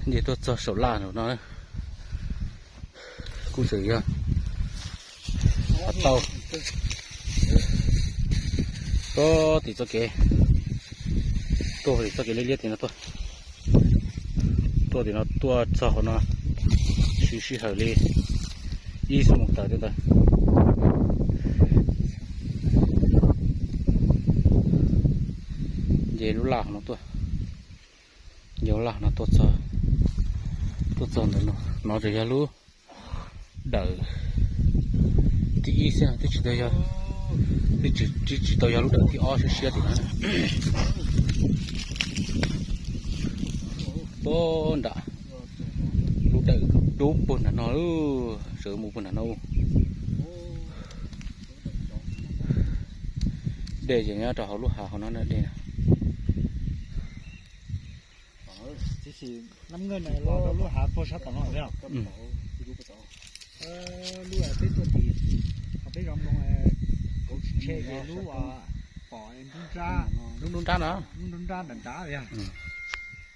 Nce tuaj txog saum laj no, kuj tseem yog tau tuaj tim txoj kev, tuaj tim txoj kev liab liab tim no tuaj, tuaj tim no tuaj txog hauv no, siv sij hawm li ib xuab moos tawm tej ntawd. Nce lub laj no tuaj, nce lub laj no tuaj txog, tuaj txog ntawm no, no ces yog lub dawm thib ib xwb, twb tsis tau yog, twb tsis, tsis tau yog lub dawm thib ob siab siab tim no. Puag nram lub dawm dub puag nram no, sawv mus puag nram no. Dej ces nyob rau hauv lub hav hauv no dej. Lub hav puag sab tom no thiab. Lub peb tuaj tim, peb zov nploos, kauv tsis tshe ces lub pom nruab nrab, lub nruab nrab no, lub nruab nrab nram nrad yog.